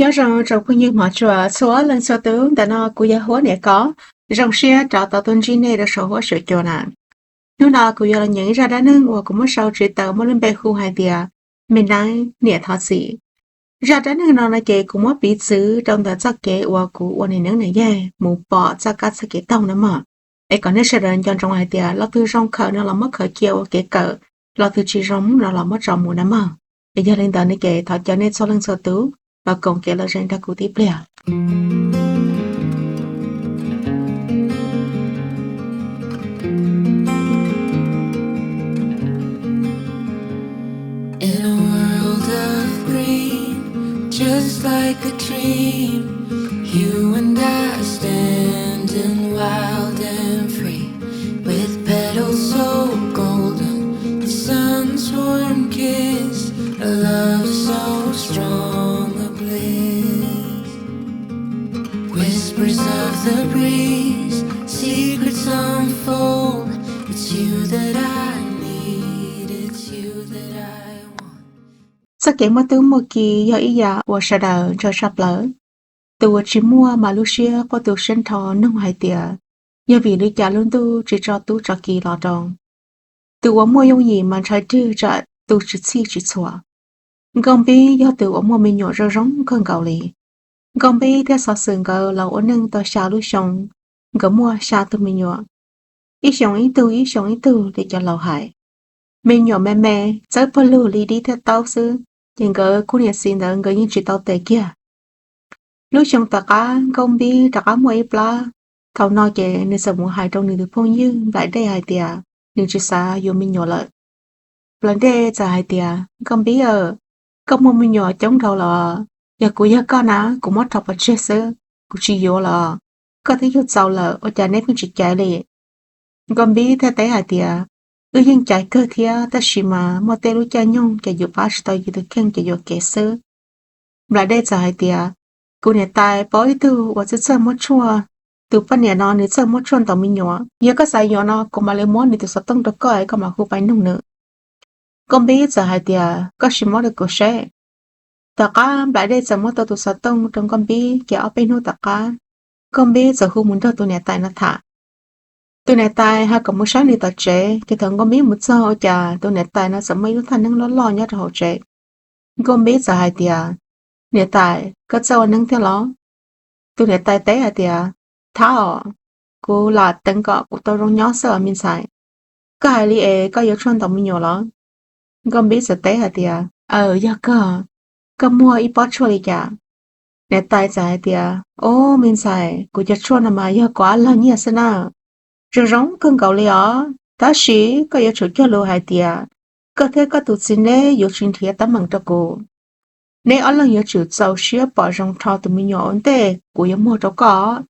Nyob zoo tsoom phooj ywg hmov tshua txhua leej txhua tus, ntawm no kuv yog Huab Niam Kov, zoo siab rov tau tuaj ntsib nej rau saum huab saum cua na. Hnub no kuv yuav los nyeem ib zaj dab neeg uas kuv muab sau tsis tau muaj lub npe hu hais tias Me Neeb Niam Thov Txim. Zaj dab neeg no no ces kuv muab piv txwv rau ntawm txoj kev uas kuv ua niam neeb niam yaig mus pom txoj kab txoj kev taug na mog. Es kom nej sawv daws nco ntsoov hais tias lo twg zoo khaws no los muab khaws cia ua kev kawm, lo twg tsis zoo no los muab tso mus na mog. Es yog li ntawd ne ces thov caw nej txhua leej txhua tus los koom kev lom zem nrog kuv tib pliag. In a world of green, just like a dream, you and I are standing wild and free, with petals so golden, the sun's warm kiss, a love so strong, a bliss. Whispers of the breeze, secrets unfold. It's you that I need, it's you that I want. Txoj kev muaj tub muaj ki yog ib yam uas sawv daws ntshaw tshaj plaws. Tus uas tsis muaj mas lub siab quaj tu siab nrho nug hais tias, yog vim li cas lub ntuj tsis tso tub tso ki los rau. Tus uas muaj yooj yim mas ntshai rwg tsam tu tsis txhij tsis txhua. Nkauj Npib yog tus uas muaj me nyuam zoo zoo kawg nkaus li. Nkauj Npib thiab Xov Xwm nkawd los ua neej tau xya lub xyoo, nkawd muaj xya tug me nyuam, ib xyoos ib tug ib xyoos ib tug li cov laus hais. Me nyuam me me, txawb pawg lug li dib thiab taub xwb, ces nkawd khub niam txiv ntawd nkawd yeej tsis tau tes kiag. Lub xyoo tom qab Nkauj Npib rov qab muaj ib plab, thaum no ces nws txawm mus hais rau nws tus phooj ywg Nplaim Dej hais tias nws tsis xav yuav me nyuam lawm. Nplaim Dej txawm hais tias, Nkauj Npib aw, koj muaj me nyuam coob dhau los, yog kuv yog koj na kuv muab rho pov tseg xwb, kuv tsis yuav los. Koj twb yug txaus lawm ua cas neb pheej tsis caiv li? Nkauj Npib thiaj teb hais tias, wb yeej caiv kawg thiab tab sis mas muaj tej lub caij nyoog ces yus pab tsis tau yus tus kheej ces yuam kev xwb. Nplaim Dej txawm hais tias, kuv niam tais paub ib tug uas txawj txawj muab tshuaj, tus poj niam no nws txawj muab tshuaj ntaus me nyuam, yog koj xav yuav no kuv mam li muab nws tus xov tooj rau koj es koj mam hu pais nug nws. Nkauj Npib txawm hais tias, koj sim muab rau kuv seb. Tom qab Nplaim Dej txawm muab tau tus xov tooj rau Nkauj Npib ces ob peb hnub tom qab, Nkauj Npib txawm hu mus nrog tus niam tais no tham. Tus niam tais hais kom mus saib nws tom tsev, ces thaum Nkauj Npib mus txog ua cas tus niam tais no txawm muaj ib lub thaj neeb loj loj nyob rau hauv tsev. Nkauj Npib txawm hais tias, niam tais, koj txawj ua neeb thiab los? Tus niam tais teb hais tias, thab os, kuv lam teev kom kuv tau zoo nyob xwb os me ntxhais. Koj hais li es koj yuav tshuaj ntaus me nyuam los? Nkauj Npib txawm teb hais tias, aw, yog kawg. Koj muag ib pob tshuaj li cas? Niam tais txawm hais tias, o, me ntxhais, kuv cov tshuaj no mas yog kuv ob leeg nyiaj xwb na. Zoo zoo kawg nkaus li os, tab sis koj yuav tsum cog lus hais tias koj thiab koj tus txiv neb yuav tsis nrhiav teeb meem rau kuv. Neb ob leeg yuav tsum txaus siab pom zoo rho tus me nyuam ua ntej kuv yuav muag rau koj.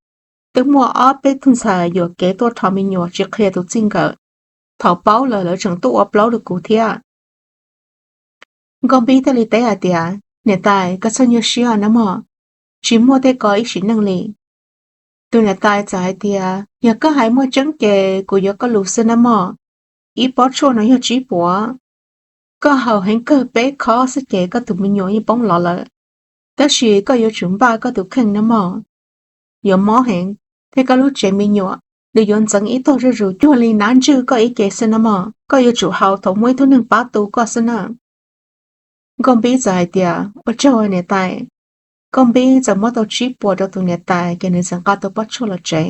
Twb muaj ob peb tug ntxhais yuam kev tuaj rho me nyuam tsis qhia tus txij nkawm, thaum paub lawm lawv tseem tuaj ua plaub rau kuv thiab. Nkauj Npib thiaj li teb hais tias, niam tais, koj txhob nyuaj siab nawb mog, tsis muaj tej ko ib sim neej li. Tus niam tais txawm hais tias, yog koj hais muaj tseeb ces kuv yuav koj lus xwb nawb mog. Ib pob tshuaj no yog tsib puas, koj haus heev kawg peb khob xwb ces koj tus me nyuam yeej poob los lawm. Tab sis koj yuav tsum npaj koj tus kheej nawb mog. Yuav mob heev, thiab koj lub tsev me nyuam nws yuav ntxeev ib tog zuj zus cuag li nab ntswj koj ib ce xwb nawb mog. Koj yuav tsum haus thaum muaj ib tug neeg pab tu koj xwb na. Nkauj Npib txawm hais tias, ua tsaug niam tais. Nkauj Npib txawm muab tau tsib puas rau tus niam tais ces nws txawm nqa tau pob tshuaj los tsev.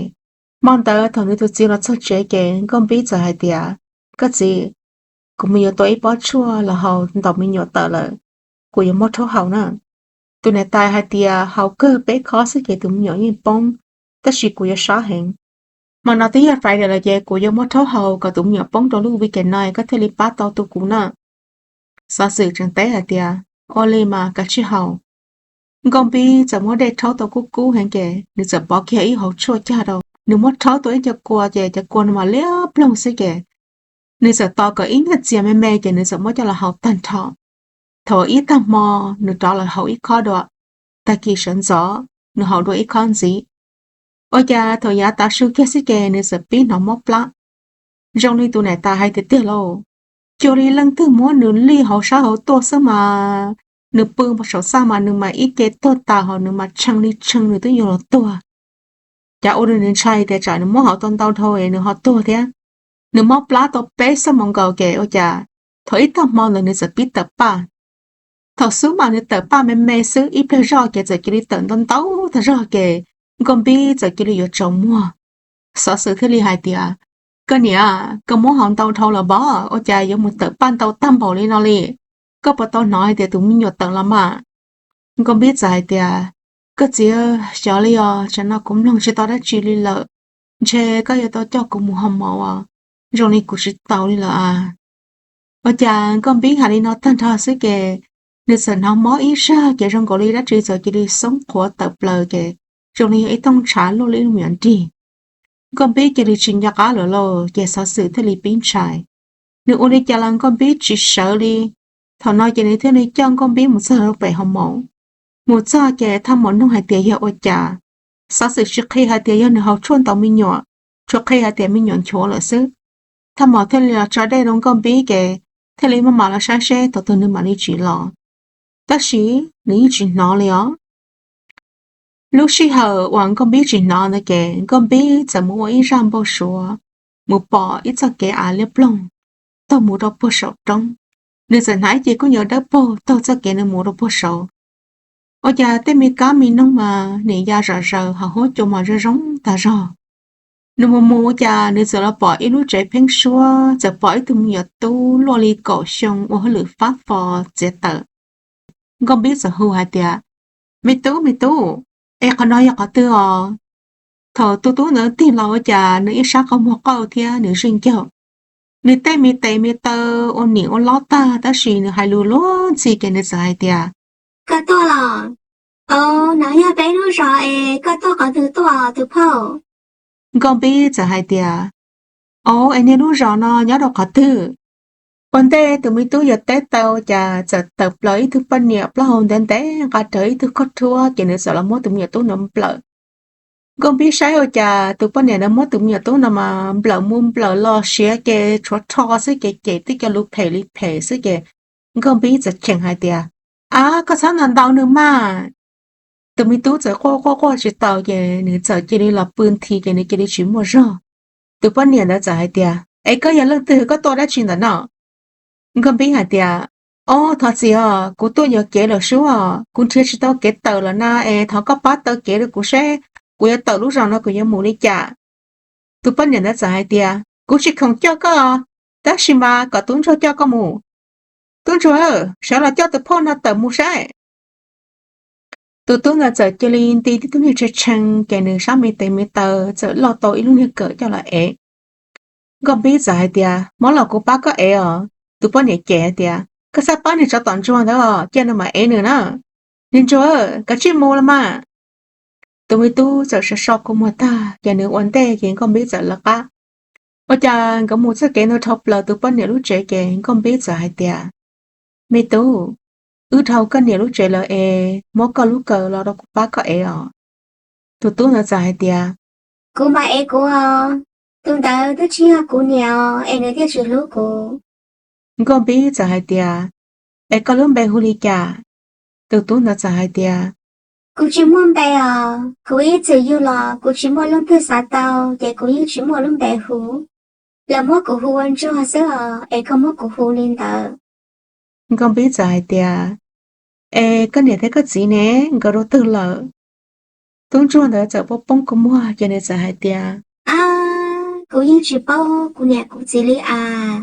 Hmo ntawd thaum nws tus txiv los txog tsev ces Nkauj Npib txawm hais tias, koj txiv, kuv mus yuav tau ib pob tshuaj los haus ntaus me nyuam tawm lawm, kuv yuav muab rhaub haus na. Tus niam tais hais tias, haus kawg peb khob xwb ces tus me nyuam yeej poob, tab sis kuv yuav sab heev. Hmo no twb yog Friday lawm ces kuv yuav muab rhaub haus kom tus me nyuam poob rau lub weekend no koj thiaj li pab tau tu kuv na. Xov Xwm tseem teb hais tias, ua li mas kav tsij haus. Nkauj Npib txawm muab dej rhaub tau kub kub heev ces nws txawm pov kiag ib hauv tshuaj cag rau, nws muab rhaub tau ib co kua ces cov kua no mas liab ploog xwb ces nws txawm tos kom ib nyuag txias me me ces nws txawm muab coj los haus tag nrho. Thaum ib tag hmo nws rov los haus ib khob dua, tag kis sawv ntxov nws haus dua ib khob ntxiv. Ua cas thaum yav tav su kiag xwb ces nws txawm pib hnov mob plab. Zoo li tus niam tais hais tiag tiag lauj, cuag li leej twg muab nws lij hauv sab hauv tuaj xwb mas. nws pw saum txaj mas nws mas ib ce tuag tas hos nws mas tshee li tshee, nws twb yuav los tuag. Cas ua rau nws ntshai tias tsam nws mob hauv tau ntau dhau es nws ho tuag thiab. Nws mob plab tau peb xuab moos nkaus ces ua cas thaum ib tag hmo ntawd nws txawm pib tawm paj. Thaum xub mas nws tawm paj me me xwb, ib pliag zoj ces txawm cia li tawm ntau ntau tag zog ces Nkauj Npib txawm cia li yuav tsaus muag. Xov xwm thiaj li hais tias, Koj niam, koj mob hauv ntau dhau los pov, ua cas yuav mus tawm paj ntau tag npaum li no li? Koj puas tau hnov hais tias tus me nyuam tawm los mas? Nkauj Npib txawm hais tias, Koj txiv, xyov li os, tsam no kuv mloog tsis tau dab tsi li lawm. Ntshe koj yuav tau coj kuv mus ho mov os, zoo li kuv tsis tau li lawm a. Ua cas Nkauj Npib hais li no tag nrho xwb ces nws txawm hnov mob ib zag ces zoo nkaus li dab tsi txawm cia li xoob qhuav tawm plaws ces zoo li yog ib thooj ntshav luaj li ib lub me nyuam nrig. Nkauj Npib cia li tsis nco qab lawm lauj, ces xov xwm thiaj li pib ntshai. Nws ua li cas los Nkauj Npib tsis sawv li. Thaum no ces nws thiaj li coj Nkauj Npib mus txog rau pem hoo maum. Mus txog ces thaj maum nug hais tias yog ua cas. Xov xwm tsis qhia hais tias yog nws haus tshuaj ntaus me nyuam, tsuas qhia hais tias me nyuam nchuav lawm xwb. Thaj maum thiaj li los tso dej rau Nkauj Npib ces thiaj li maj mam los saib seb thaum twg nws mam li tsim los. Tab sis nws yeej tsis hnov li os. Lub sij hawm uas Nkauj Npib tsis hnov ntawd ces Nkauj Npib txawm mus ua ib zaj npau suav, mus pom ib txoj kev av liab ploog taug mus rau puag saum roob. Nws txawm hnav ib ce kub nyuam dawb paug taug txoj kev ntawd mus rau puag saud. Ua cas tej me kab me noog mas nim ya zom zaws hos huab cua mas zoo zoo tag zog. Nws mus mus ua cas nws txawm los pom ib lub tsev pheeb suab, txawm pom ib tug me nyuam tub luaj li kaum xyoo ua hauj lwm fab fo txiav taws. Nkauj Npib txawm hu hais tias, Me tub, me tub, es qhov no yog qhov twg os? Thaum tus tub ntawd tig los ua cas nws ib sab qau muag qauj thiab nws zij ncaug. Nws tej me tes me taw ua nim ua lob tag tab sis nws hais lus luag ntxhi ces nws txawm hais tias, Koj tuaj los? Au, no yog peb lub zos es koj tuaj qhov twg tuaj tus phauj? Nkauj Npib txawm hais tias, Au, es niag lub zos no nyob rau qhov twg? Ua ntej tus me tub yuav teb tau cas txawm tawm plaws ib tug poj niam plaub hau ntev ntev nqa rawv ib tug khaub rhuab ces nws txawm los muab tus me nyuam tub no nplawm. Nkauj Npib saib ua cas tus poj niam ntawd muab tus me nyuam tub no mas nplawm mus nplawm los siav ces tshuav rho xwb ces cem tib co lus phem li phem xwb ces Nkauj Npib txawm cheem hais tias, Ab, koj txhob ntau ntau nws mas. Tus me tub txawm quaj quaj quaj tsis tau ces nws txawm cia li los pw nthi ces nws cia li tsis muaj zog. Tus poj niam ntawd txawm hais tias, Es koj yog leej twg, koj tuaj dab tsi ntawm no? Nkauj Npib hais tias, Au, thov txim os, kuv tuaj yuam kev lawm sub os, kuv nrhiav tsis tau kev tawm lawm na es thov koj pab taw kev rau kuv seb kuv yuav tawm lub zos no kuv yuav mus li cas. Tus poj niam ntawd txawm hais tias, Kuv tsis khoom coj koj, tab sis mas kom tub ntsuag coj koj mus. Tub ntsuag, sawv los coj tus phauj no tawm mus saib. Tus tub ntawd txawm cia li nti tib tug niag tshee tshee ces nws sab me tes me taw txawm loj tau ib lub niag kawm coj los ev. Nkauj Npib txawm hais tias, Mob los kuv pab koj ev os. Tus poj niam cem hais tias, Koj txhob pab niag tsov tom ntsuag ntawd, cia nws mam ev nws na. Niag ntsuag, kav tsij mus los mas. Tus me tub txawm sov so kua muag tag ces nws ua ntej ces Nkauj Npib txawm lawv qab. Ua cas nkawd mus txoj kev ntawd dhau plaws tus poj niam lub tsev ces Nkauj Npib txawm hais tias, Me tub, wb dhau koj niam lub tsev lawm es muab koj lub kawm los rau kuv pab koj ev os. Tus tub ntawd txawm hais tias, Kuv mam ev kuv os, tus ntawd twb tsis yog kuv niam os es nws thiaj tsis hlub kuv. Nkauj Npib txawm hais tias, Es koj lub npe hu li cas? Tus tub ntawd txawm hais tias, Kuv tsis muaj npe os, kuv ib txwm yug los kuv tsis muaj leej twg xav tau ces kuv yeej tsis muaj lub npe hu. Lawv muab kuv hu ua Ntsuag xwb os, es koj muab kuv hu li ntawd. Nkauj Npib txawm hais tias, Es koj niam thiab koj txiv ne, nkawd rau twg lawm? Tub ntsuag ntawd txawm poob poob kua muag ces nws txawm hais tias, Ab, kuv yeej tsis paub kuv niam kuv txiv li as.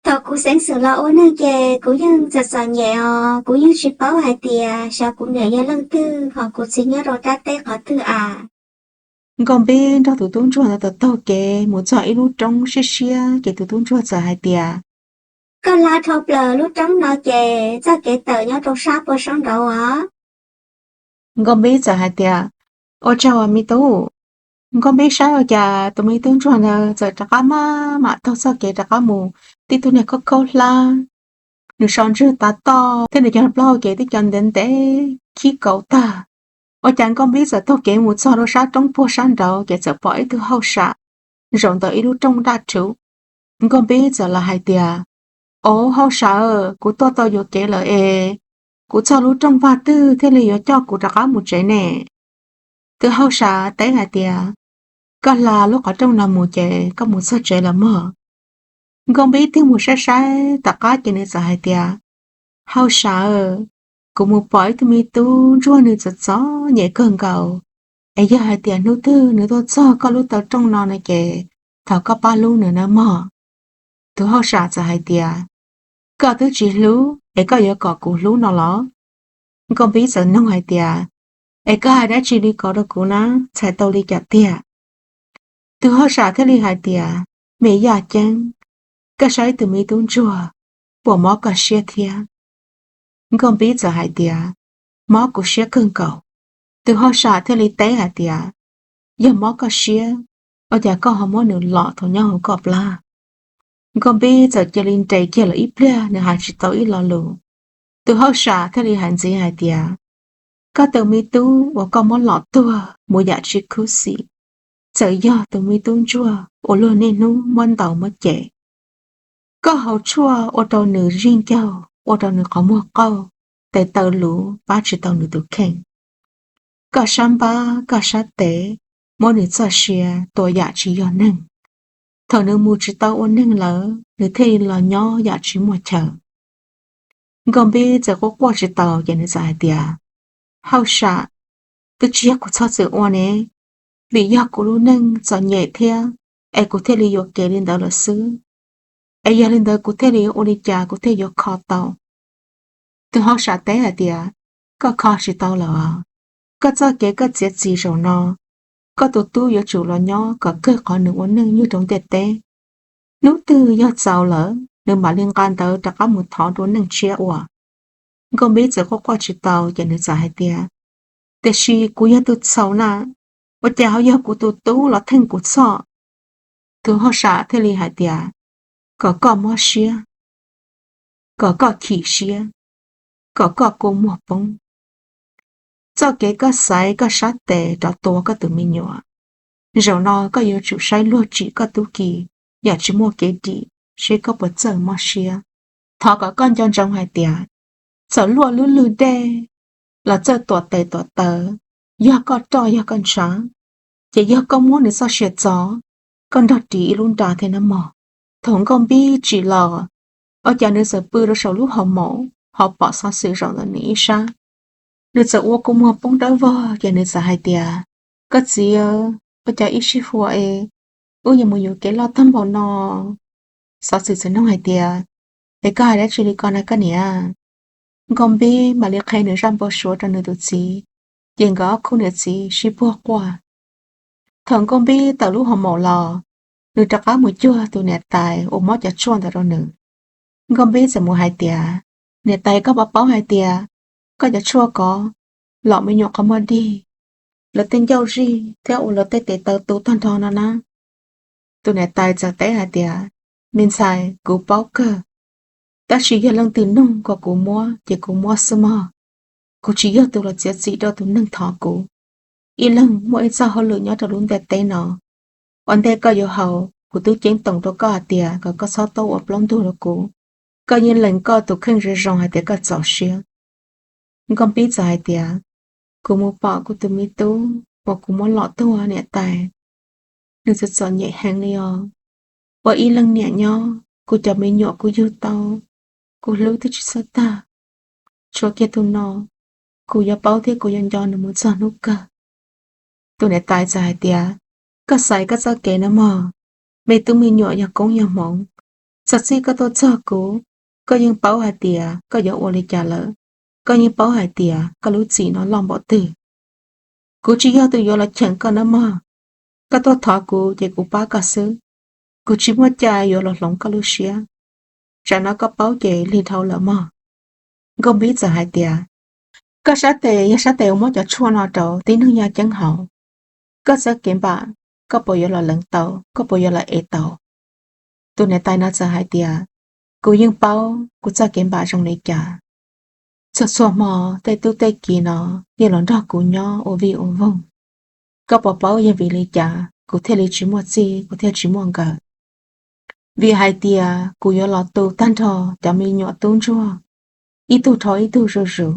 Thaum kuv xeeb xwm los ua neeg ces kuv yeej txom txom nyem os, kuv yeej tsis paub hais tias xyov kuv niam yog leej twg hos kuv txiv nyob rau dab teb qhov twg as. Nkauj Npib nrog tus tub ntsuag ntawd taug kev mus txog ib lub roob siab siab ces tus tub ntsuag txawm hais tias, Koj hla dhau plaws lub roob no ces txoj kev tawm nyob rau sab puag saum nraud os. Nkauj Npib txawm hais tias, Ua tsaug me tub. Nkauj Npib saib ua cas tus me tub ntsuag ntawd txawm rov qab maj mam taug txoj kev rov qab mus, tib tug niag khaub khaub hlab, nws so ntswg tav toj thiab nws cov plaub hau ces tib co ntev ntev khib kauv tag. Ua cas Nkauj Npib txawm taug kev mus txog rau sab roob puag sab nraud ces txawm pom ib tug hauj sam zaum ntawm ib lub rooj daj rhuv. Nkauj Npib txawm los hais tias, Au hauj sam, kuv tuaj tau yuam kev lawm es kuv txog lub rooj vag twg thiaj li yuav coj kuv rov qab mus tsev ne? Tus hauj sam teb hais tias, koj hla lub qhov rooj no mus ces koj mus txog tsev lawm mog. Nkauj Npib tig mus saib saib tom qab ces nws txawm hais tias, hauj sam, kuv mus pom ib tug me tub ntsuag nws txom txom nyem kawg nkaus, es yog hais tias hnub twg nws tuaj txog koj lub taw rooj no no ces thov koj pab hlub nws nawb mog. Tus hauj sam txawm hais tias, koj twb tsis hlub es koj yuav kom kuv hlub no los? Nkauj Npib txawm nug hais tias, es koj hais dab tsi li ko rau kuv na, txhais tau li cas tiag? Tus hauj sam thiaj li hais tias, me yaj ceeb, koj saib tus me tub ntsuag puas mob koj siab thiab? Nkauj Npib txawm hais tias, mob kuv siab kawg nkaus. Tus hauj sam thiaj li teb hais tias, yog mob koj siab, ua cas koj ho muab nws lom thaum nyob hauv koj plab? Nkauj Npib txawm cia li nres kiag lawm ib pliag, nws hais tsis tau ib lo lus. Tus hauj sam thiaj li hais ntxiv hais tias, koj tus me tub uas koj muab lom tuag mus yam tsis khuv xim, txawm yog tus me tub ntsuag uas luag niaj hnub muab ntaus muab cem. Koj haus tshuaj ua rau nws zig ncaug, ua rau nws qhov muag qaug, tes taw luv pab tsis tau nws tus kheej. Koj sab npab koj sab tes muab nws txoj sia tua yam tsis yog neeg. Thaum nws mus tsis tau ua neeg lawm, nws thiaj li los nyob yam tsis muaj chaw. Nkauj Npib txawm quaj quaj tsis tau ces nws txawm hais tias, hauj sam, twb tsis yog kuv txhob txwm ua ne, vim yog kuv lub neej txom nyem thiab es kuv thiaj li yuam kev li ntawd lawm xwb. Es yog li ntawd kuv thiaj li ua li cas kuv thiaj yuav kho tau? Tus hauj sam teb hais tias, koj kho tsis tau lawm os. Koj txoj kev koj txiav txim zaum no, koj tus tub yuav tsum los nyob kom kawg qhov nws ua neej nyob rau ntiaj teb. Hnub twg yog txaus lawm nws mam li nqa ntawv rov qab mus thov dua neej tshiab ua. Nkauj Npib txawm quaj quaj tsis tau ces nws txawm hais tias, tiam sis kuv yog tus txhaum na, ua cas ho yog kuv tus tub los theej kuv txhoj? Tus hauj sam thiaj li hais tias, kom koj mob siab, kom koj chim siab, kom koj kua muag poob. Txoj kev koj xaiv koj sab tes rov tua koj tus me nyuam, zaum no koj yuav tsum saib luag tsim koj tub ki yam tsis muaj kev dim seb koj puas txawj mob siab. Thov kom koj nco ntsoov hais tias, txawm luaj lub lwg dej los txawj tuam tes tuam taw, yog koj roj yog koj ntshav, ces yog koj muab nws txoj sia txo, koj nrog ris ib lub nra thiab nawb mog. Thaum Nkauj Npib tsim los, ua cas nws txawm pw rau saum lub hoo maum ho pom xov xwm zaum ntawm nws ib sab. Nws txawm ua kua muag poob dawb vog ces nws txawm hais tias, koj txiv, ua cas ib sij huam es wb yuav mus yuam kev loj tag npaum no? Xov xwm txawm nug hais tias, es koj hais dab tsi li ko na koj niam? Nkauj Npib mam li qhia nws zaj npau suav rau nws tus txiv, ces nkawd ob khub niam txiv sib puag quaj. Thaum Nkauj Npib tawm lub hoo maum los, nws rov qab mus cuag tus niam tais uas mob cov tshuaj ntawd rau nws. Nkauj Npib txawm mus hais tias, niam tais, koj puas paub hais tias koj cov tshuaj ko lom me nyuam qhov muag dig, lawv tej ncauj zig thiab ua lawv tej tes taw tu tag nrho no na? Tus niam tais txawm teb hais tias, me ntxhais, kuv paub kawg, tab sis yog leej twg nug kom kuv muab ces kuv muab xwb mog. Kuv tsis yog tus los txiav txim rau tus neeg thov kuv. Ib leeg muaj ib txoj hauj lwm nyob rau lub ntiaj teb no, ua ntej koj yuav haus kuv twb ceeb toom rau koj hais tias kom koj txhob tuaj ua plaub ntug rau kuv. Koj yeej lees koj tus kheej zoo zoo hais tias koj txaus siab. Nkauj Npib txawm hais tias, kuv mus pom kuv tus me tub uas kuv muab lom tuag niam tais, nws txom txom nyem heev li os. Ua ib leej niam nyob kuv cov me nyuam kuv yug tau, kuv hlub twb tsis txawj tag, tshuav kiag tus no, kuv yuav paub thiab kuv yuav nco nws mus txog hnub kawg. Tus niam tais txawm hais tias, koj xaiv koj txoj kev no mog, me tub me nyuam yog koob yog hmoov. Txog txij koj tuaj txog kuv, koj yeej paub hais tias koj yuav ua li cas lawm, koj yeej paub hais tias koj lub txim no loj npaum twg. Kuv tsis yog tus yuav los cheem koj nawb mog, koj tuaj thov kuv ces kuv pab koj xwb, kuv tsis muaj cai yuav los hloov koj lub siab. Tsam no koj paub ces lig dhau lawm mog. Nkauj Npib txawm hais tias, koj sab tes yog sab tes uas muab cov tshuaj no rau tib neeg yaj ceeb haus, koj txoj kev npam, koj puas yuav los lees tau, koj puas yuav los ev tau? Tus niam tais no txawm hais tias, kuv yeej paub kuv txoj kev npam zoo li cas. Txhua txhua hmo tej tub tej kiv no yeej los nrog kuv nyob ua vij ua voog. Koj puas paub yog vim li cas kuv thiaj li tsis muaj txij, kuv thiaj tsis muaj nkawm? Vim hais tias kuv yuav los tu tag nrho cov me nyuam tub ntsuag ib tug rho ib tug zuj zus.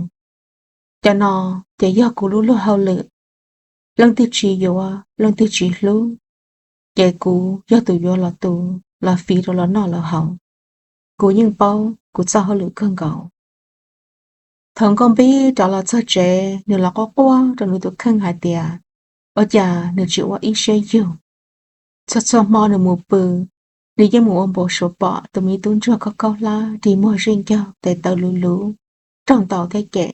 Cov no ces yog kuv lub luag hauj lwm. Leej twg tsis yuav, leej twg tsis hlub, ces kuv yog tus yuav los tu, los fiv rau lawv noj lawv haus. Kuv yeej paub kuv txoj hauj lwm kawg nkaus. Thaum Nkauj Npib rov los txog tsev, nws los quaj quaj rau nws tus kheej hais tias, ua cas nws tsis ua ib siab yug. Txhua txhua hmo nws mus pw, nws yeej mus ua npau suav pom tus me tub ntsuag khaub khaub hlab ris muag zij ncaug tes taw luv luv, raug ntaus thiab cem.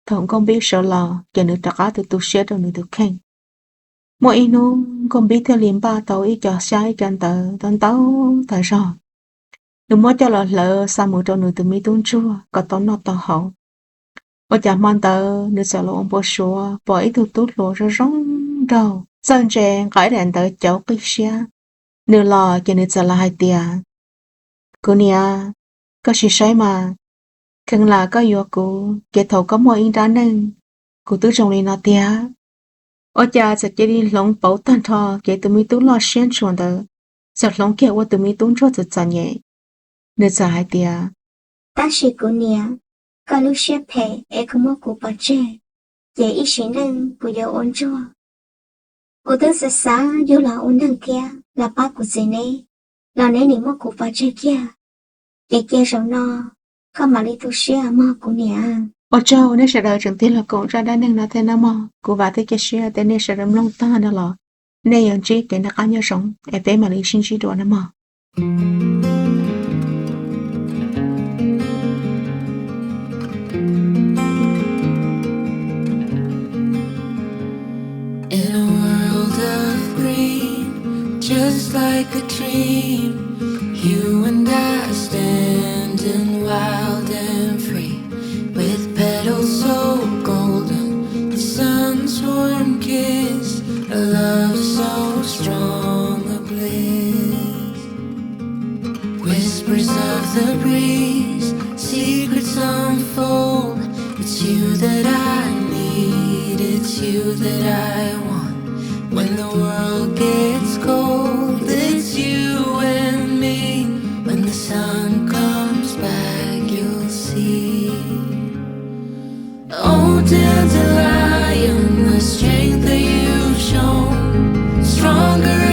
Thaum Nkauj Npib sawv los ces nws rov qab tu tu siab rau nws tus kheej. Muaj ib hnub Nkauj Npib thiaj li npaj tau ib co xyab ib co ntawv ntau ntau tag zog. Nws muab coj los hlawv xa mus rau nws tus me tub ntsuag kom tau noj tau haus. Ua cas hmo ntawd nws txawm los ua npau suav pom ib tug tub hluas zoo zoo nraug txawj ntse nqa ib daim ntawv cauv qij siab. Nws los ces nws txawm los hais tias, kuv niam, koj sim saib mas, kheev lam koj yuav kuv ces thaum koj muaj ib nrab neej, kuv twb zoo li no tiag. Ua cas txawm cia li hloov pauv tag nrho ces tus me tub loj siab ntshua ntawd txawm hloov kiag ua tus me tub ntsuag txom txom nyem. Nws txawm hais tias, tab sis kuv niam, koj lub siab phem es koj muab kuv pov tseg, ces ib sim neej kuv yuav ua ntsuag. Kuv twb xav xav yug los ua neeg thiab los pab kuv txiv neb, los neb nim muab kuv pov tseg kiag. Ces cia zaum no koj mam li tu siab mog kuv niam. Ua tsaug nej sawv daws tseem tig los koom zaj dab neeg no thiab nawb mog. Kuv vam thiab cia siab tias nej sawv daws mloog tag no los nej yuav ntsib kev noj qab nyob zoo es peb mam li sib ntsib dua nawb mog. In a world of green, just like a dream, you and I are standing wild and free, with petals so golden, the sun's warm kiss, a love so strong, a bliss. Whispers of the breeze, secrets unfold. It's you that I need, it's you that I want. When the world gets cold, it's you and me. When the sun comes back, you'll see. Oh, dandelion, the strength that you've shown, stronger